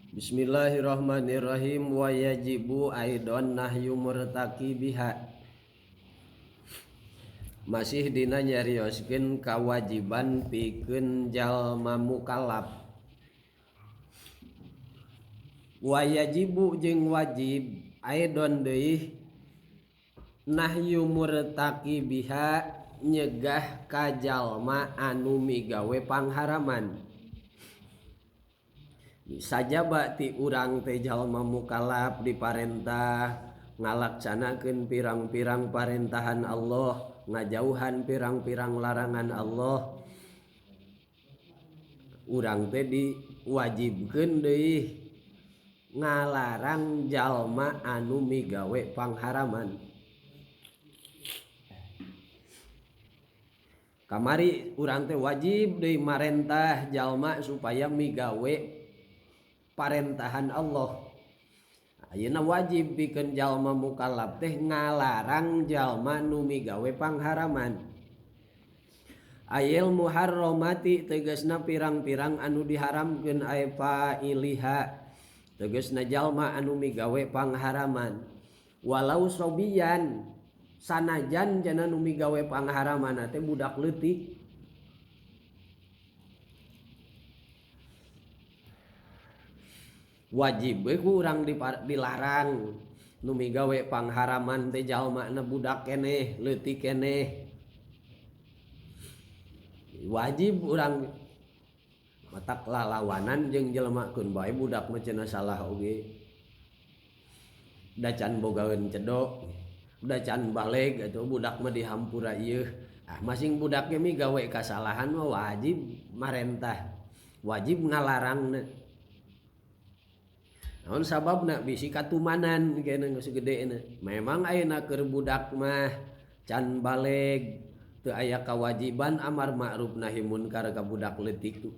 Bismillahirrahmanirrahim. Wa yajibu aidon nahyu murtakibiha. Masih dina nyarioskeun kawajiban pikeun jalma mukallaf. Wa yajibu jeung wajib aidon deui nahyu murtakibiha nyegah ka jalma anu migawe pangharaman. Sajaba ti urang teh jalma mukallaf diparentah ngalaksanakeun pirang-pirang parentahan Allah, ngajauhan pirang-pirang larangan Allah. Urang teh diwajibkeun deui ngalarang jalma anu migawe pangharaman. Kamari urang teh wajib deui marentah jalma supaya migawe parentahan Allah. Ayeuna wajib pikeun jalma mukallaf teh ngalarang jalma nu migawe pangharaman. Ayil muharramati tegasna pirang-pirang anu diharamkeun ae failiha tegasna jalma anu migawe pangharaman. Walau sobiyan sanajan jana nu migawe pangharaman teh budak leutik. Wajib we ku urang dilarang nu migawe pangharaman teh jalmana budak keneh leutik keneh. Wajib urang matak lalawanan jeung jelema keun bae budak mah cenah salah oge. Da can bogaeun cedok, da can baleg atuh budak mah dihampura ieu. Ah masing budak ge migawe kasalahan mah wajib marentah, wajib ngalarangna. Naon sababna bisi katumanan kene geus gedena. Memang ayeuna keur budak mah can baleg teu aya kawajiban amar ma'ruf nahi munkar ka budak leutik tu.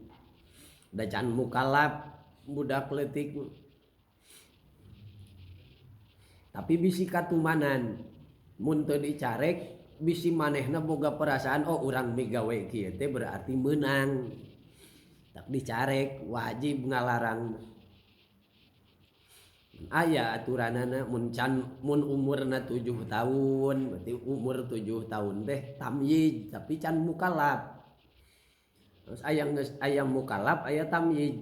Da can mukallaf budak leutik. Tapi bisi katumanan mun teu dicarek bisi manehna boga perasaan oh urang migawe kieu teh berarti meunang. Tak dicarek wajib ngalarang. Aya aturanana mun can mun umurna 7 tahun berarti umur 7 tahun teh tamyiz tapi can mukallaf. Terus aya geus aya mukallaf aya tamyiz.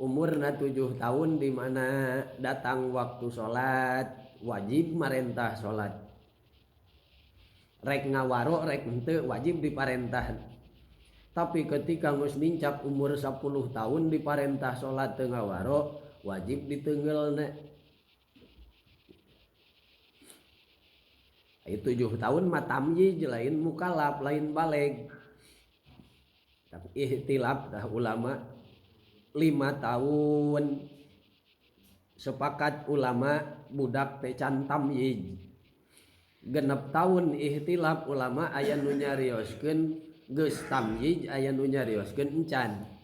Umurna 7 tahun di mana datang waktu salat wajib marentah salat. Rek ngawaro rek henteu wajib diparentah. Tapi ketika geus nincak umur 10 tahun diparentah salat teu ngawaro wajib ditenggelna. Ai 7 tahun mah tamyiz lain mukallaf lain baleg. Tapi ihtilaf dah ulama 5 tahun sepakat ulama budak teh can tamyiz. 6 tahun ihtilaf ulama aya nu nyarioskeun geus tamyiz aya nu nyarioskeun encan.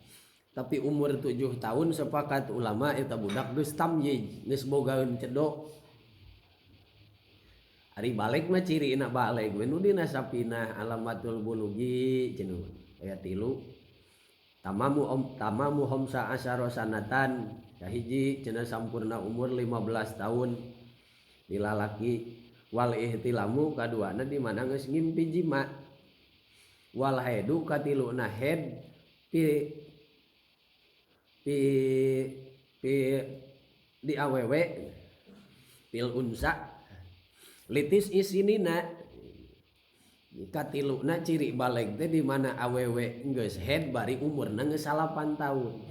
Tapi umur 7 tahun sepakat ulama eta budak geus tamyiz, geus bogaeun cedok. Ari baleg mah cirina baleg we nu dina sapinah alamatul bulugi cenah aya 3. Tamamu homsa asyara sanatan kahiji cenah sampurna umur 15 tahun dilalaki. Wal ihtilamu kaduana di mana geus ngimpi jima. Wal haidu katiluna haid pi pi pi di awewe pil unsa litis isinina katiluna ciri baleg teh di mana awewe geus haid bari umurna geus 8 tahun.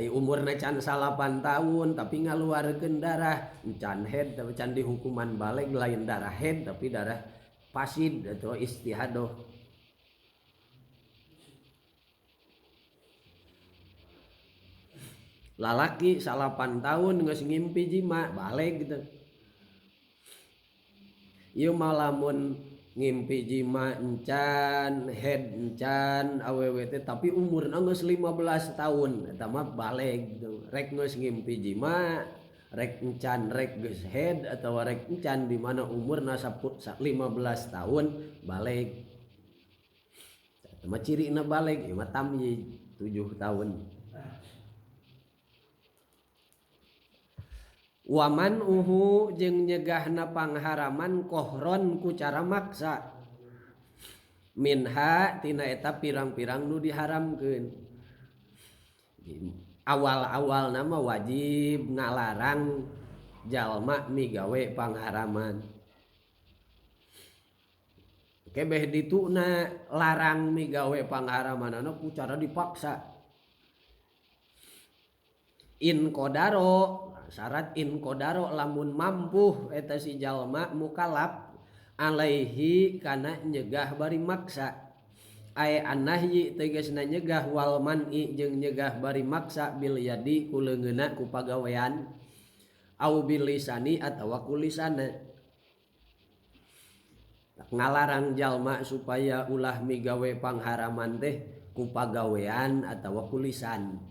Ai umurna can 8 tahun tapi ngaluarkeun darah can haid tapi can dihukuman baleg lain darah haid tapi darah fasid atau istihadoh. Lalaki 8 tahun geus ngimpi jima baleg gitu. Ieu mah lamun ngimpi jima encan, head encan, awewe teh tapi umurna geus 15 tahun eta mah baleg gitu. Rek geus ngimpi jima, rek encan, rek geus head atawa rek encan di mana umurna 15 tahun baleg. Eta mah cirina baleg, ieu mah tamyiz. 7 tahun. Waman uhu jeung nyegahna pangharaman kohron ku cara maksa minha tina eta pirang-pirang nu diharamkeun. Awal-awal nama wajib ngalarang jalma migawe pangharaman. Kebeh dituna larang migawe pangharamanana ku cara dipaksa. In qadaro, syarat in qadaro lamun mampu eta si jalma mukallaf alaihi kana nyegah bari maksa. Ai annahyi tegasna nyegah wal man'i jeung nyegah bari maksa bil yadi ku leungeunna ku pagawean au bil lisani atawa ku lisana. Ngalarang jalma supaya ulah migawe pangharaman teh ku pagawean atawa ku lisan.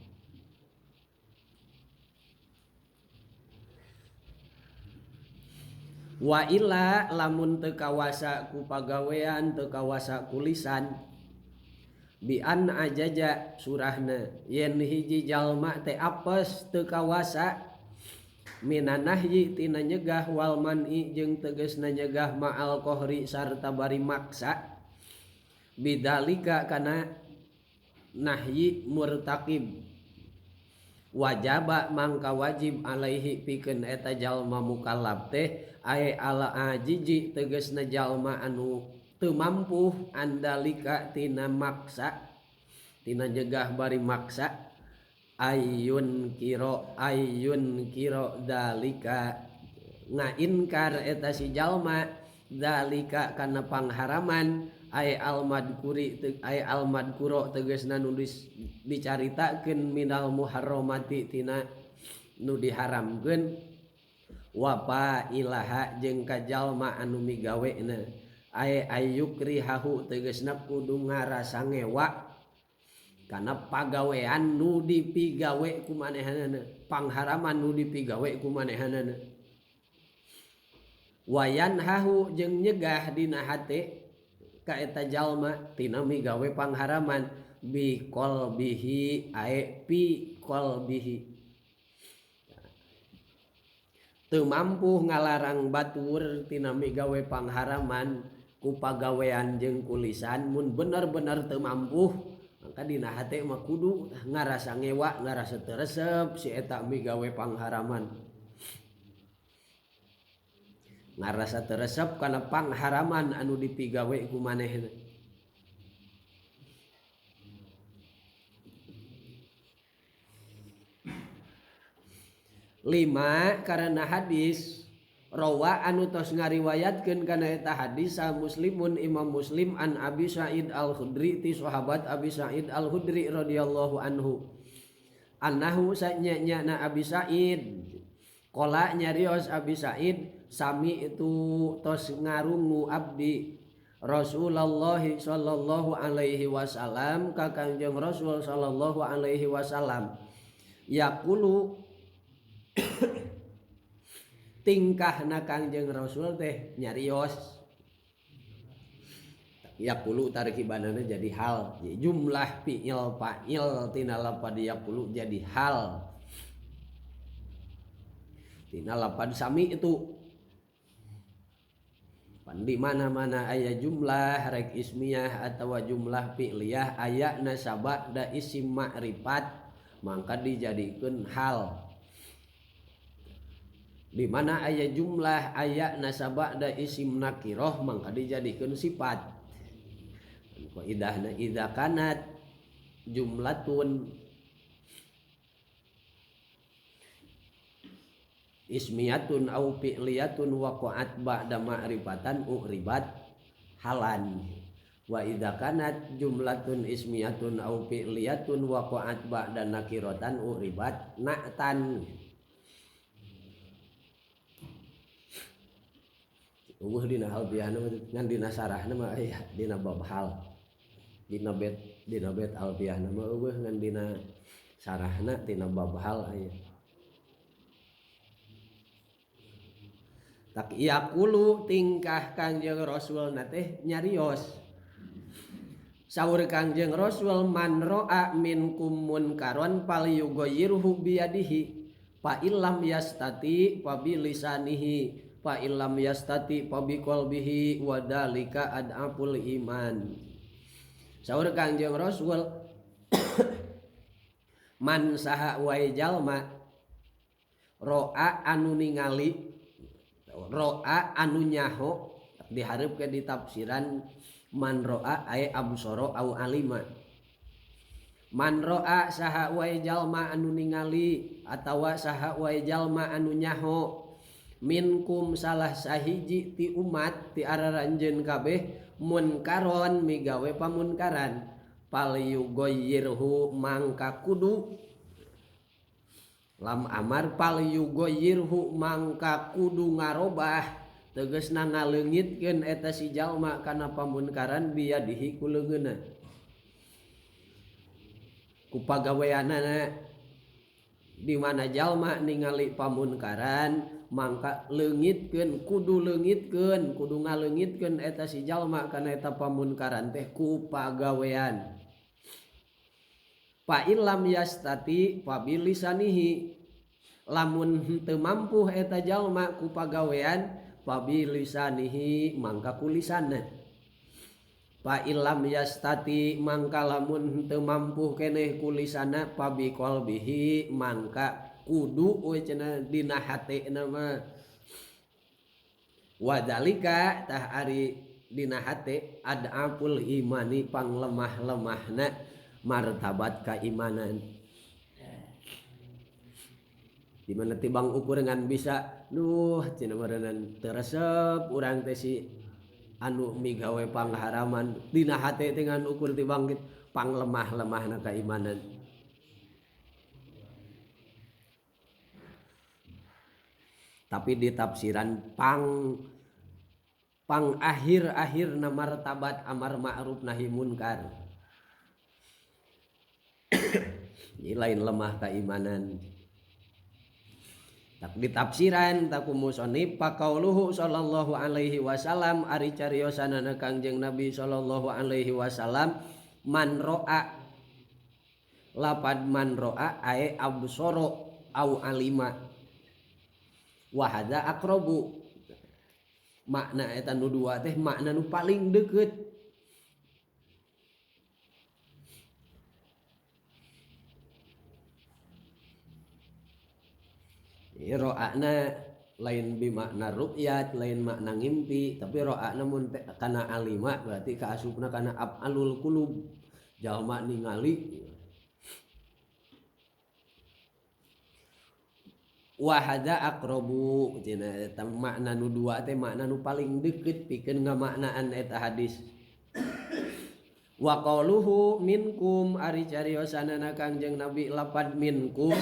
Wa illa lamun teu kawasa ku pagawean teu kawasa ku lisan bi an ajaja surahna yen hiji jalma teh apes teu kawasa minanahyi tina nyegah wal man'i jeung tegasna nyegah ma'al qahri sarta bari maksa bidalika kana nahyi murtaqib wajaba mangka wajib alaihi pikeun eta jalma mukallaf teh ae ala ajiji tegasna jalma anu teu mampu andalika tina maksa tina nyegah bari maksa ayun kiro dalika ngainkar eta si jalma dalika kana pangharaman ay almadkuri ay almadkuro tegasna nu dicaritakeun minal muharramati tina nu diharamkeun wa fa ilaha jeung ka jalma anu migawena ay ayyukrihahu tegasna kudu ngarasa ngewa kana pagawean nu dipigawe ku manehanana pangharaman nu dipigawe ku manehanana wayan hahu jeung nyegah dina hate ka eta jalma tina migawe pangharaman bi qalbihi ae pi qalbihi teu mampu ngalarang batur tina migawe pangharaman ku pagawean jeung ku lisan mun bener-bener teu mampu maka dina hate mah kudu ngarasa ngewa ngarasa teu resep si eta migawe pangharaman ngarasa teu resep kana pangharaman anu dipigawe ku manehna. Lima karena hadis rawa anu tos ngariwayatkeun kana eta hadis sa Muslimun Imam Muslim an Abi Sa'id Al-Khudri ti sahabat Abi Sa'id Al-Khudri radhiyallahu anhu annahu sanya-nyana Abi Sa'id qala nyarios Abi Sa'id sami itu tos ngarungu abdi Rasulullah sallallahu alaihi wasallam ka Kangjeng Rasul sallallahu alaihi wasallam yaqulu tingkahna Kangjeng Rasul teh nyarios yaqulu tarkibanana jadi hal jumlah fi'il fa'il tina lapad yaqulu jadi hal tina lapad sami itu pan di mana-mana aya jumlah rek ismiyah atawa jumlah fi'liyah aya nasaba da isim ma'rifat mangka dijadikeun hal. Di mana aya jumlah aya nasaba da isim nakiroh mangka dijadikeun sifat. Kaidahna idza kanat jumlatun ismiyatun au fi'liyatun waqa'at ba'da ma'rifatan uribat halan wa idza kanat jumlatun ismiyatun au fi'liyatun waqa'at ba'da nakiratan uribat na'tan. Eueuh dina hal biana ngan dina sarahna mah aya dina bab hal dina bet alfiahna mah eueuh ngan dina sarahna dina bab hal aya. Tak yaqulu tingkah Kangjeng Rasul na teh nyarios Saur Kangjeng Rasul man ra'a minkum munkaron falyughayyirhu biyadihi fa illam yastati fa bilisanihi fa illam yastati fa biqalbihi wa dalika ad'aful iman. Saur Kangjeng Rasul man saha wae jalma ro'a anu ningali ro'a anu nyaho dihareup ke ditafsiran man ro'a ay absara au alima. Man ro'a saha wae jalma anu ningali atawa saha wae jalma anu nyaho minkum salah sahiji ti umat ti araranjeun kabeh munkaron migawe pamunkaran falyughayyirhu mangka kudu lam amar falyughayyirhu mangka kudu ngarobah tegasna ngaleungitkeun eta si jalma kana pamunkaran biyadihi ku leungeunna ku pagaweanana. Di mana jalma ningali pamunkaran mangka leungitkeun kudu leungitkeun kudu ngaleungitkeun eta si jalma kana eta pamunkaran teh ku pagawean. Fa illam yastati fa bilisanihi lamun henteu mampu eta jalma ku pagawean fa bilisanihi mangka ku lisanna. Fa illam yastati mangka lamun henteu mampu keneh ku lisanna fa biqalbihi mangka kudu we cenah dina hatena mah. Wadalika tah ari dina hate ad'aful imani panglemah-lemahna martabat keimanan. Di mana tibang ukur ngan bisa duh cenah meureunnan teu resep urang teh si anu migawe pangharaman dina hate teh ngan ukur tibang panglemah-lemahna keimanan. Tapi di tafsiran pang akhir-akhirna martabat amar ma'ruf nahi munkar. Ini lain lemah keimanan. Tak ditafsiran taku musonib paqauluhu sallallahu alaihi wasallam ari cariosanana Kangjeng Nabi sallallahu alaihi wasallam man ro'a lapad man ro'a ae absara au alima wa hadza aqrabu. Makna eta nu dua teh makna nu paling deukeut. Ro'ana lain bimakna ru'yat, lain makna ngimpi, tapi ro'ana mun kana alima berarti kaasupna kana af'alul qulub. Jalma ningali. Wa hadza aqrabu cenah eta makna nu dua teh makna nu paling deukeut pikeun ngamaknaan eta hadis. Wa qauluhu minkum ari cariosanana Kangjeng Nabi lapad minkum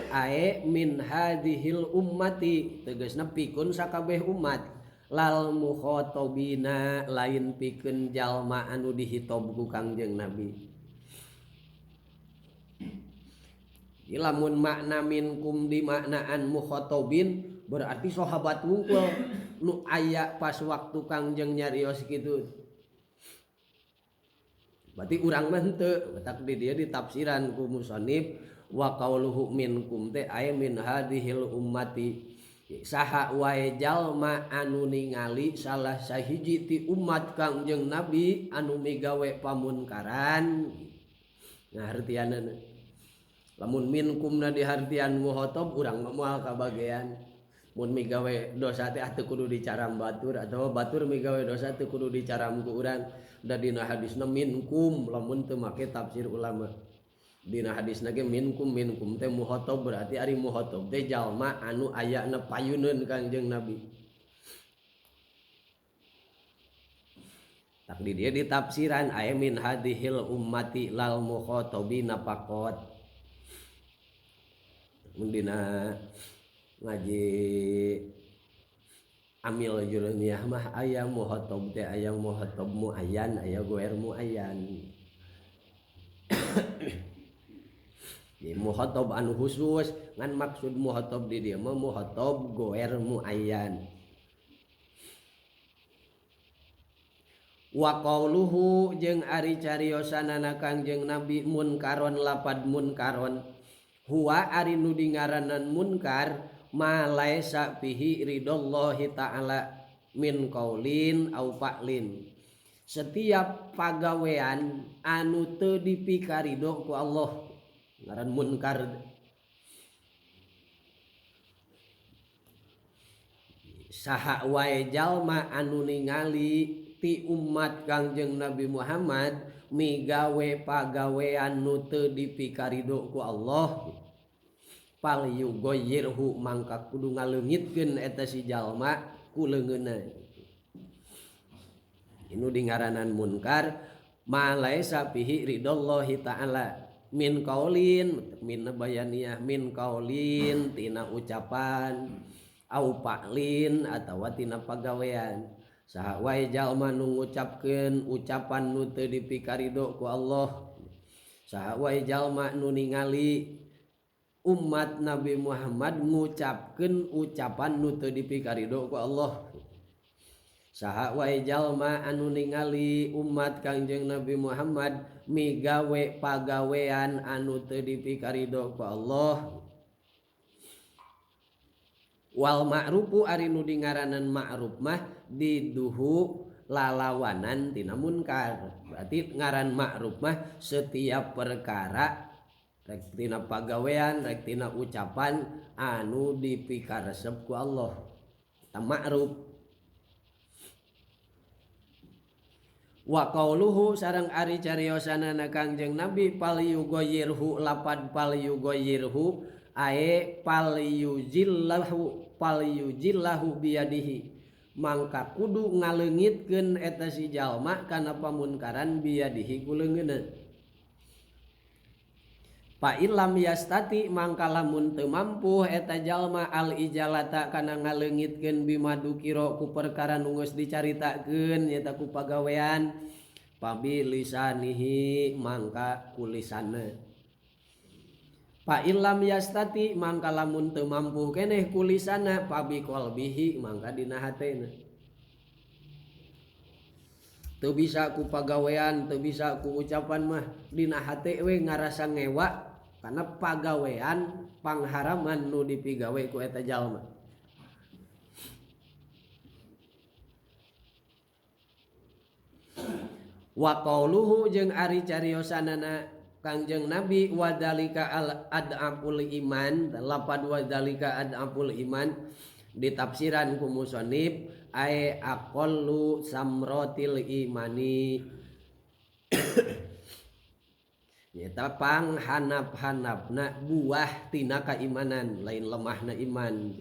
ae min hadhil ummati tegasna pikun sakabeh umat lal mukhatabina lain pikeun jalma anu dihitob ku Kangjeng Nabi. Lamun makna minkum dimaknaan mukhatabin berarti sahabat wungkul nu aya pas waktu Kangjeng nyarios kitu. Berarti urang mah henteu, tak di dia ditafsiran ku musannif wa qauluhu minkum teh ay min hadhil ummati saha wae jalma anu ningali salah sahiji ti umat Kangjeng Nabi anu migawe pamunkaran. Nah hartianana lamun minkumna dihartian muhotob urang mah moal kabagean. Mun migawe dosa teh teu kudu dicaram batur atawa batur migawe dosa teu kudu dicaram ku urang. Da dina hadisna minkum lamun teu make tafsir ulama. Dina hadisna ge minkum minkum teh muhotob berarti ari muhotob teh jalma anu ayana payuneun Kangjeng Nabi. Tak di dia ditafsiran ay min hadhil ummati lal mukhatabina faqat. Mun dina ngaji amil jurumiyah mah aya muhotob teh aya muhotob muayyan aya goer muayyan. Di muhotob anu khusus ngan maksud muhotob di dieu mah muhotob goer muayyan. Wa qauluhu jeung ari cariosanana Kangjeng Nabi munkaron lapad munkaron huwa ari nu dingaranan munkar ma laisa fihi ridallahi ta'ala min qaulin au fa'lin. Setiap pagawean anu teu dipikarido ku Allah ngaran munkar. Saha wae jalma anu ningali ti umat Kangjeng Nabi Muhammad migawe pagawean nu teu dipikarido ku Allah pal yugoyirhu mangka kudu ngaleungitkeun eta si jalma ku leungeunna. Inu dingaranan munkar ma laisa fihi ridallahi ta'ala min qaulin min bayaniyah min qaulin tina ucapan au fa'lin atawa tina pagawean. Saha wae jalma nu ngucapkeun ucapan nu teu dipikarido ku Allah, saha wae jalma nu ningali umat Nabi Muhammad ngucapkeun ucapan nu teu dipikarido ku Allah, saha wae jalma anu ningali umat Kangjeng Nabi Muhammad migawe pagawean anu teu dipikarido ku Allah. Wal ma'rufu ari nu dingaranan ma'ruf mah diduhu lalawanan tina munkar. Berarti ngaran ma'ruf mah setiap perkara rek tina pagawean rek tina ucapan anu dipikaresep ku Allah eta ma'ruf. Wa qauluhu sareng ari cariosanana Kangjeng Nabi pal yugoyirhu lapad pal yugoyirhu ae pal yuzillahu pal yuzillahu biyadihi mangka kudu ngaleungitkeun eta si jalma kana pamunkaran biyadihi ku leungeunna. Fa illam yastati mangka lamun teu mampu eta jalma al ijalata kana ngaleungitkeun bimadukira ku perkara nu geus dicaritakeun nyaeta ku pagawean pabi lisanihi mangka ku lisanna. Fa illam yastati mangka lamun teu mampu keneh ku lisana pabi qalbihi mangka dina hatena. Teu bisa ku pagawean teu bisa ku ucapan mah dina hate we ngarasa ngewa karena pagawean pangharaman nu dipigawe ku eta jalma. Wa qauluhu jeung ari cariosanana Kangjeng Nabi wadalika al ad'aful iman lapad wadalika ad'aful iman ditafsiran ku musannif ae aqallu samratil imani nyata panghanap-hanapna buah tina kaimanan lain lemahna iman.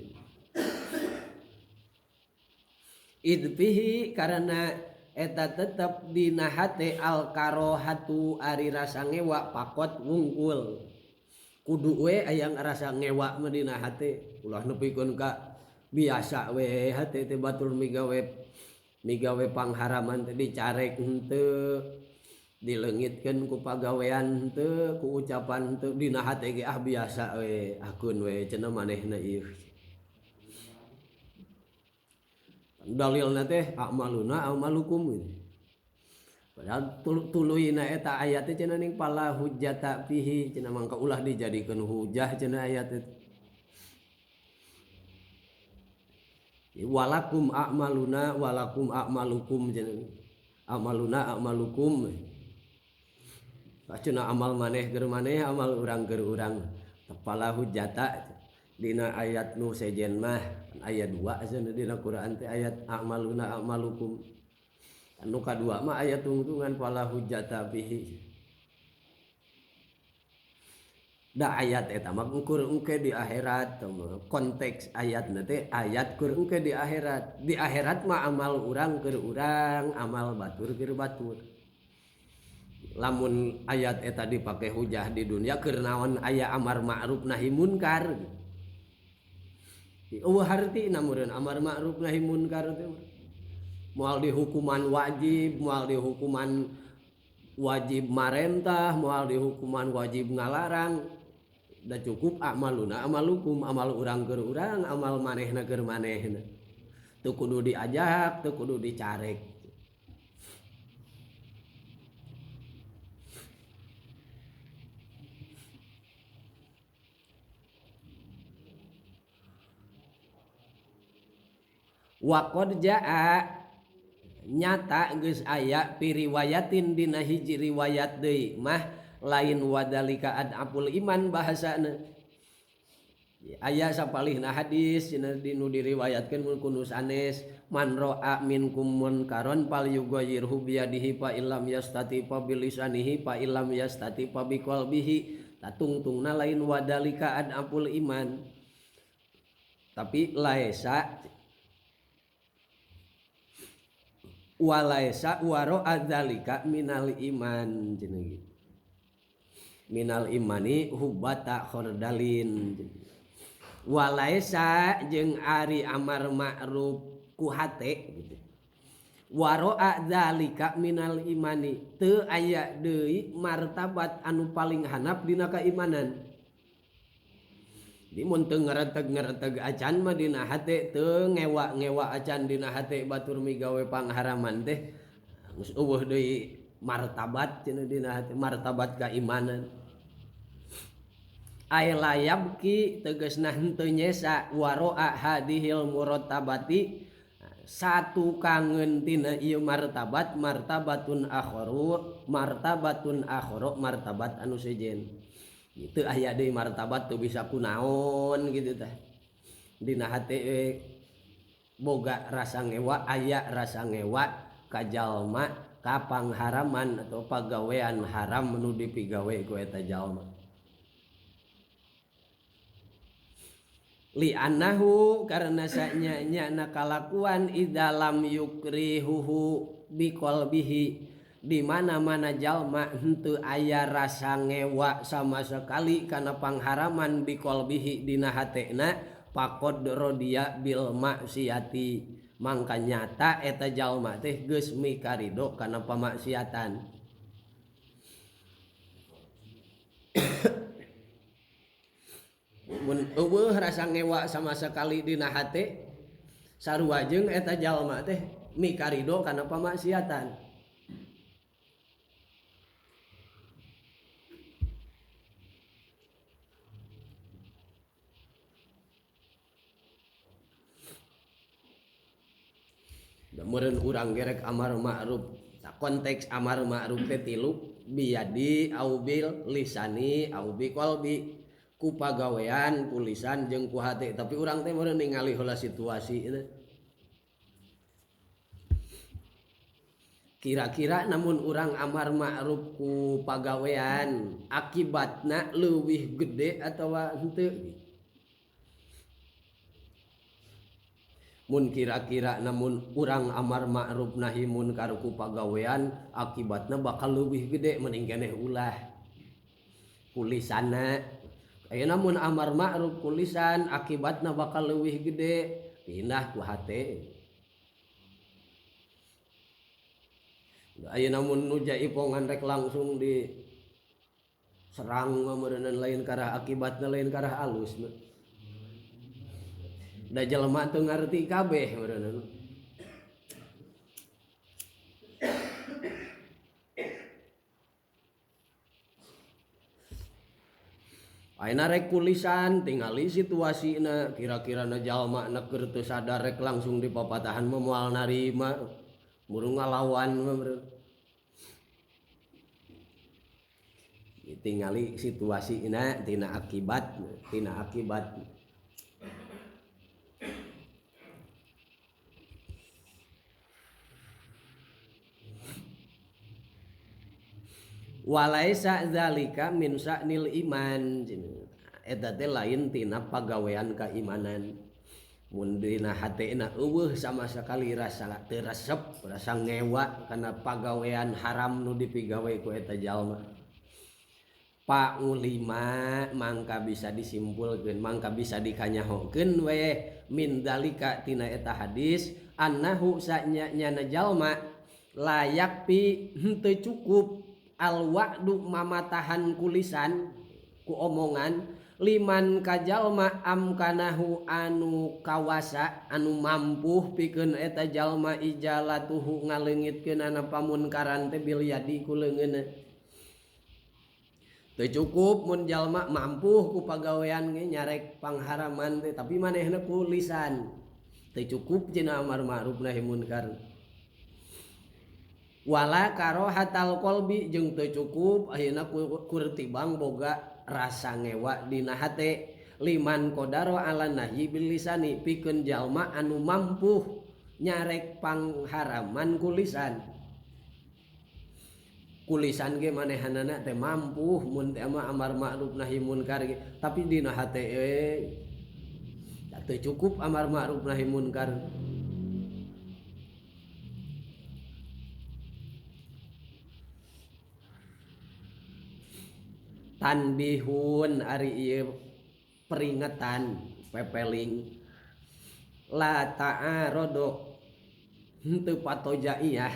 Idfihi karena eta tetep dina hate al karohatu ari rasa ngewa pakot wungkul. Kudu we aya rasa ngewa mah dina hate ulah nepikeun ka biasa we hate teh batur migawe pangharaman teh dicarek henteu dileungitkeun ku pagawean henteu ku ucapan henteu dina hate ge ah biasa we akun we cenah manehna ieu. Dalilna teh a'maluna a'malukum gitu. Padahal tuluyna eta ayat teh cenah ning pala hujjata fihi cenah mangka ulah dijadikeun hujah cenah ayat teh. Walakum a'maluna walakum a'malukum cenah. A'maluna a'malukum. Cenah amal maneh keur maneh amal urang keur urang. Pala hujjata dina ayat nu sejen mah ayat 2 cenah dina Quran teh ayat a'maluna a'malukum. Anu kadua mah ayat tungtungan pala hujjata fihi. Da ayat eta mah ukur engke di akhirat, konteks ayatna teh ayat kur engke di akhirat. Di akhirat mah amal urang keur urang, amal batur keur batur. Lamun ayat eta dipake hujah di dunia keur naon aya amar ma'ruf nahi munkar. Eueuh hartina meureun amar ma'ruf nahi munkar teh. Moal dihukuman wajib, moal dihukuman wajib marentah, moal dihukuman wajib ngalarang. Da cukup amaluna amalukum, amal urang keur urang, amal manehna keur manehna. Teu kudu diajak, teu kudu dicarek. Wa qad jaa nyata geus aya fi riwayatin dina hiji riwayat deui mah lain wadalika ad'aful iman bahasana. Aya sapalihna hadis cenah nu diriwayatkeun mun ku nu sanes man ra'a minkum munkaron falyughayyirhu biyadihi fa illam yastati fa bilisanihi fa illam yastati fa biqalbihi. Tatungtungna lain wadalika ad'aful iman. Tapi laesa walaisa waro adzalika minal iman cenah gitu. Minal imani hubata khordalin. Walaisa jeung ari amar ma'ruf ku hate gitu. Waro adzalika minal imani teu aya deui martabat anu paling handap dina keimanan. Di mun teu ngereteg-ngereteg acan mah dina hate teu ngewa-ngewa acan dina hate batur migawe pangharaman teh geus eueuh deui martabat cenah dina hate martabat keimanan. Ay layabki tegasna henteu nyesa waroa hadihil murattabati satu kangen tina ieu martabat martabatun akharu martabatun akharu martabat anu sejen. Itu aya deui martabat teu bisa kunaon gitu tah. Dina hate boga rasa ngewa aya rasa ngewa ka jalma ka pangharaman atau pagawean haram nu dipigawe ku eta jalma. Li annahu karena sanya-nya kalakuan idalam yukrihuhu biqalbihi di mana-mana jalma henteu aya rasa ngewa sama sekali kana pangharaman biqalbihi dina hatena faqad rodiya bil maksiati mangka nyata eta jalma teh geus mikarido kana pamaksiatan. Mun eueuh rasa ngewa sama sekali dina hate sarua jeung eta jalma teh mikarido kana pamaksiatan. Meureun urang gerek amar ma'ruf. Konteks amar ma'ruf teh tilu biyadi au bil lisani au bi qalbi ku pagawean ku lisan jeung ku hate. Tapi urang teh meureun ningali heula situasi eta. Kira-kira namun urang amar ma'ruf ku pagawean akibatna leuwih gede atawa henteu? Mun kira-kira namun urang amar ma'ruf nahi munkar ku pagawean akibatna bakal leuwih gede mending keneh ulah ku lisana. Ayeuna mun amar ma'ruf ku lisan akibatna bakal leuwih gede pindah ku hate. Ayeuna mun nu jaipongan rek langsung di serang mah meureunnan lain karah akibatna lain karah alus mah. Da jelema teu ngarti kabeh meureunna. Ayeuna rek kulisan tingali situasina kira-kirana jalma na keur teu sadar rek langsung dipapatahan mah moal narima murung ngalawan mah meureun. Tingali situasina tina akibat tina akibat. Walaisa zalika min sa'nil iman eta teh lain tina pagawean keimanan. Mun dina hatena eueuh sama sekali rasa teu resep rasa ngewa kana pagawean haram nu dipigawe ku eta jalma. Paulima mangka bisa disimpulkeun mangka bisa dikanyahokeun we min dalika tina eta hadis annahu sanya-nyana jalma layak pi henteu cukup al-wa'du mamatahan kulisan ku omongan liman kajalma amkanahu anu kawasa anu mampu pikeun eta jalma ijalatuhu ngaleungitkeun ana pamunkaran teh bil yadi ku leungeunna. Teu cukup mun jalma mampu ku pagawean ge nyarek pangharaman teh tapi manehna ku lisan Teu cukup cenah amar ma'ruf nahi munkar. Wala karohatal qalbi jeung teu cukup ayeuna kurtibang boga rasa ngewa dina hate liman qadara ala nahyi bil lisani pikeun jalma anu mampu nyarek pangharaman ku lisan. Kulisan ge manehanana teh mampu mun teh mah amar ma'ruf nahi munkar ge, tapi dina hate teu cukup amar ma'ruf nahi munkar. Tanbihun ari ieu peringatan pepeling la ta'aradu henteu patojaiyah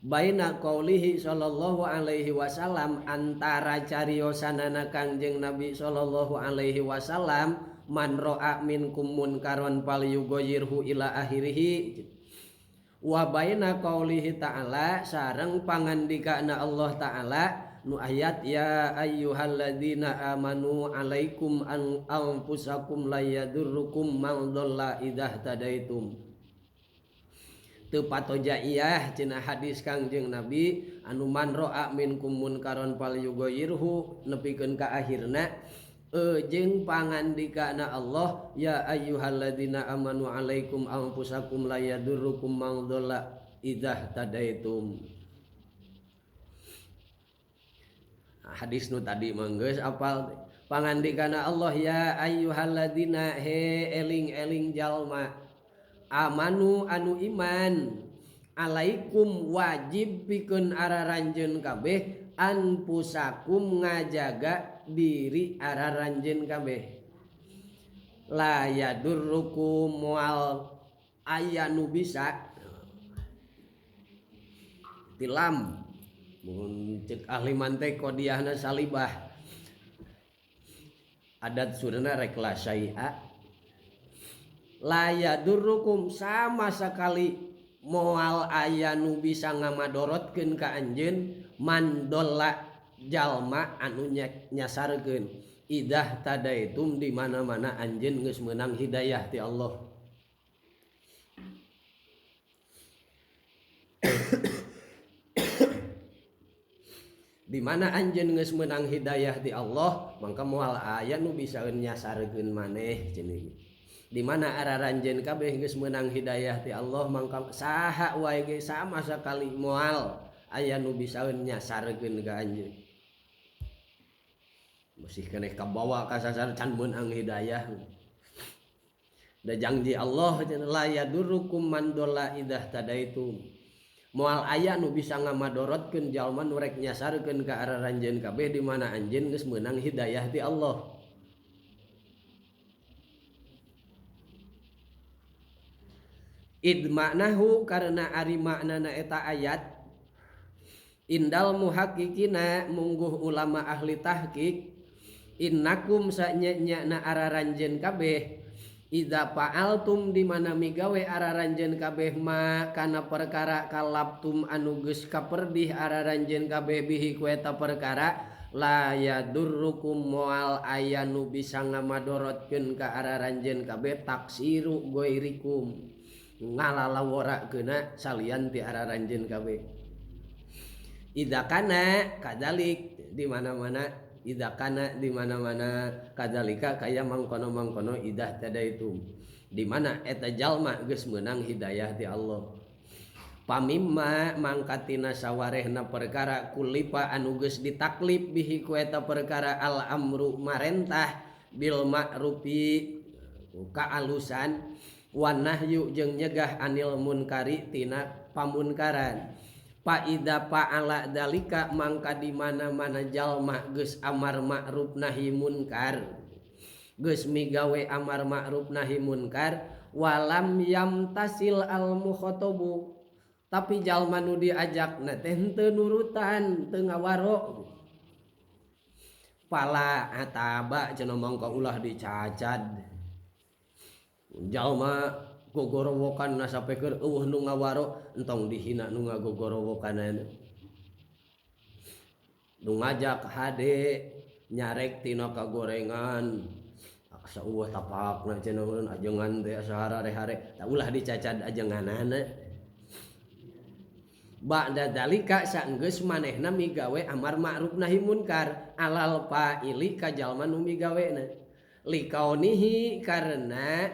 baina qaulihi sallallahu alaihi wasallam antara cariosanana Kangjeng Nabi sallallahu alaihi wasallam man ra'a minkum munkaron falyughayyirhu ila akhirih wa baina qaulihi ta'ala sareng pangandikana Allah ta'ala nu ayat ya ayyuhalladzina amanu alaikum anfusakum la yadurrukum man dhalla idzah tadaitum. Teu patojaiyah cenah hadis Kangjeng Nabi anu man ra'a minkum munkaron falyughayyirhu nepikeun ka akhirna jeung pangandikana Allah ya ayyuhalladzina amanu alaikum anfusakum la yadurrukum man dhalla idzah tadaitum. Hadis nu tadi mah geus apal pangandikana Allah ya ayyuhalladzina he eling-eling jalma amanu anu iman alaikum wajib pikeun araranjeun kabeh anfusakum ngajaga diri araranjeun kabeh la yadurrukum moal aya nu bisa tilam mun cek ahli mantek kodiahna salibah adat surna rek la syai'a la yadurrukum sama sekali moal aya nu bisa ngamadorotkeun ka anjeun mandolla jalma anu nyasarkeun idah tadaitum di mana-mana anjeun geus meunang hidayah ti Allah. Di mana anjeun geus meunang hidayah ti Allah mangka moal aya nu bisa nyasarkeun maneh cenah. Di mana araranjeun kabeh geus meunang hidayah ti Allah mangka saha wae ge sama sakali moal aya nu bisa nyasarkeun ka anjeun. Masih keneh kabawa kasasar can meunang hidayah. Da janji Allah cenah la yadurrukum man dhalla idzah tadaitum. Moal aya nu bisa ngamadorotkeun jalma nu rek nyasarkeun ka araranjeun kabeh di mana anjeun geus meunang hidayah ti Allah. Id maknahu karena ari maknana eta ayat indal muhaqqiqina mungguh ulama ahli tahqiq innakum sanya-nyana araranjeun kabeh idza fa'altum di mana migawe araranjeun kabeh ma kana perkara kalaptum anu geus kaperdih araranjeun kabeh bihi ku eta perkara la yadurrukum moal aya nu bisa ngamadorotkeun ka araranjeun kabeh taksiru goirikum ngalalaworakeuna salian ti araranjeun kabeh. Idza kana kadzalik di mana-mana idza kana di mana-mana kadzalika kaya mangkono-mangkono idah tadaitum di mana eta jalma geus meunang hidayah ti Allah. Pamimma mangkatina sawarehna perkara kulipa anu geus ditaklif bihi ku eta perkara al amru marentah bil ma'rufi kaalusan wan nahyu jeung nyegah anil munkari tina pamunkaran. Fa idza fa'ala dalika mangka di mana-mana jalma geus amar ma'ruf nahi munkar geus migawe amar ma'ruf nahi munkar walam yamtasil al mukhatabu tapi jalma nu diajakna teh henteu nurutan teu ngawaro pala ataba cenah mangka ulah dicacad jalma gogorowokan sapeukeur eueuh nu ngawaro entong dihina nu ngagogorowokanana nu ngajak hade nyarek tina kagorengan Asa eueuh tapakna cenah ajengan teh asa harare-hare. Tah ulah dicacad ajenganana. Ba'da dalika saenggeus manehna migawe amar ma'ruf nahi munkar alal fa'ili ka jalma nu migawena. Likaunihi karena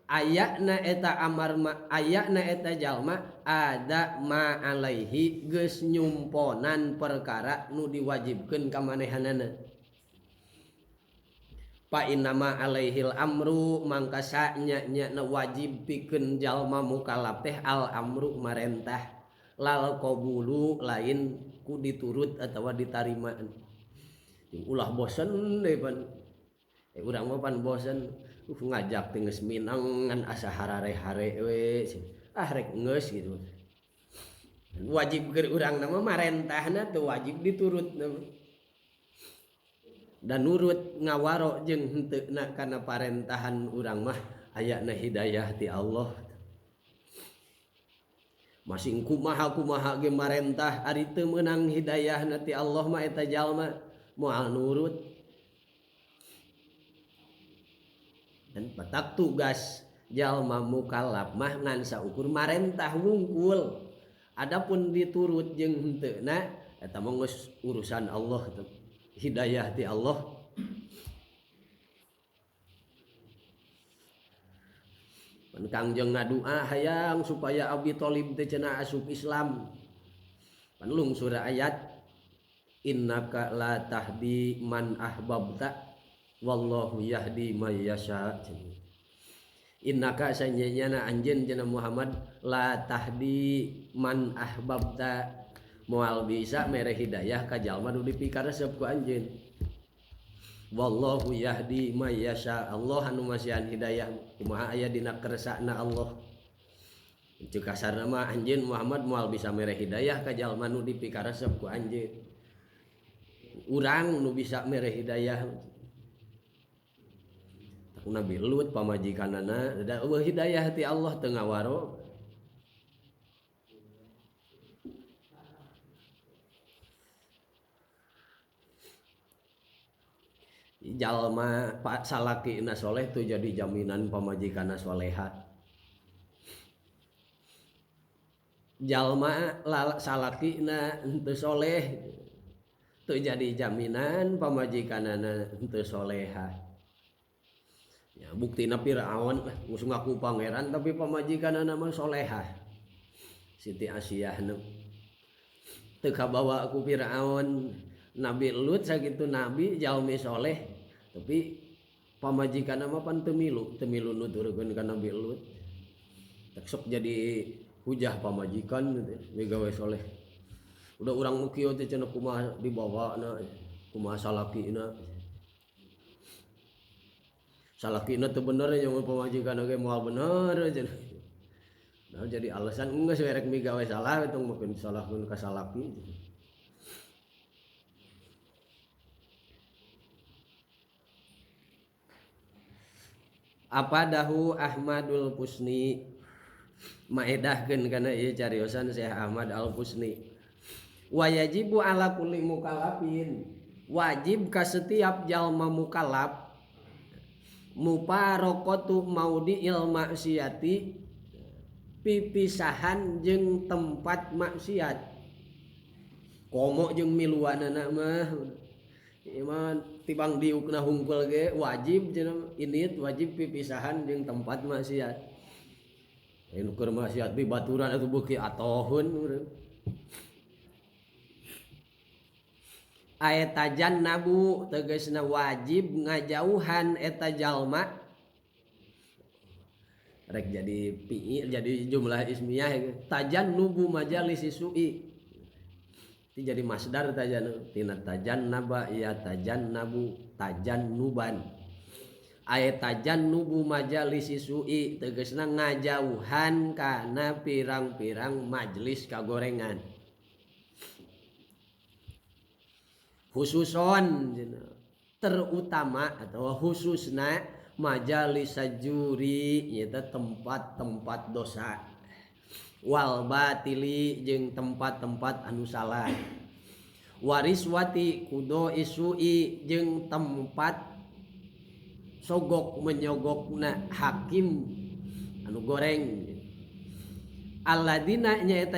ayana eta amar ayana eta jalma ada ma alaihi geus nyumponan perkara nu diwajibkeun ka manehanana. Fa innama alaihil amru mangka nya nya wajib pikeun jalma mukallaf teh al amru marentah lal qabulu lain ku diturut atawa ditarima. Ulah bosen deui pan. Urang mah pan bosen ngajak teh geus minang ngan asa harare-hare we. Ah rek geus gitu. Wajib keur urang mah marentahna teu wajib diturut. Dan nurut ngawaro jeung henteuna kana parentahan urang mah ayana hidayah ti Allah. Masing kumaha-kumaha ge marentah ari teu meunang hidayahna ti Allah mah eta jalma moal nurut. Dan petak tugas jalma mukallaf mah ngan saukur marentah wungkul. Adapun diturut jeung henteuna eta mah geus urusan Allah teh. Hidayah ti Allah. Pan Kangjeng ngadua hayang supaya Abi Thalib teh cenah asup Islam. Pan lungsur ayat innaka la tahdi man ahbabta wallahu yahdi may yasha. Innaka sanyana anjeun cenah Muhammad la tahdi man ahbabta moal bisa mere hidayah ka jalma nu dipikaresep ku anjeun. Wallahu yahdi may yasha. Allah anu masihan hidayah kumaha aya dina keresana Allah. Ceuk kasarna mah anjeun Muhammad moal bisa mere hidayah ka jalma nu dipikaresep ku anjeun. Urang nu bisa mere hidayah. Ku Nabi Lut pamajikanana da eueuh hidayah ti Allah teu ngawaro. Jalma pak salakina soleh tu jadi jaminan pamajikanna soleha. Jalma salakina henteu soleh tu jadi jaminan pamajikanana henteu soleha. Ya buktina Firaun geus ngaku pangeran tapi pamajikanana mah soleha. Siti Asiyah nu teu kabawa ku Firaun. Nabi Lut sakitu nabi jalmi soleh tapi pamajikanna mah pan teu milu nuturkeun ka Nabi Lut. Tek sok jadi hujah pamajikan gitu migawe soleh. Udah urang nu kieu teh cenah kumaha dibawana, kumaha salakina. Salakina teu bener nya pamajikan oge moal bener cenah. Nah jadi alasan geus we rek migawe salah tong makeun salahkeun ka salaki. Apa dahu Ahmadul Fusni maedahkeun kana ieu cariosan Syekh Ahmad Al Fusni. Wa yajibu ala kulli mukallafin, wajib ka setiap jalma mukallaf mufaraqatu maudi'il maksiati, pipisahan jeung tempat maksiat. Komo jeung miluanana mah iman tibang diukna hungkul ge wajib cenah indit wajib pipisahan jeung tempat maksiat. Anu keur maksiat di baturan atuh beuki atoheun urang. Aeta jannabu tegasna wajib ngajauhan eta jalma. Rek jadi fi'il jadi jumlah ismiyah tajannubu majalis su'i. Itu jadi masdar tajanu tina tajannaba ya tajannabu tajannuban. Aya tajannubu majalis su'i tegasna ngajauhan kana pirang-pirang majelis kagorengan. Khususon terutama atau khususna majalis sajuri nyaeta tempat-tempat dosa. Wal batili jeung tempat-tempat anu salah. Wariswati kudo isui jeung tempat Sogok menyogokna hakim anu goreng. Alladina nyaeta.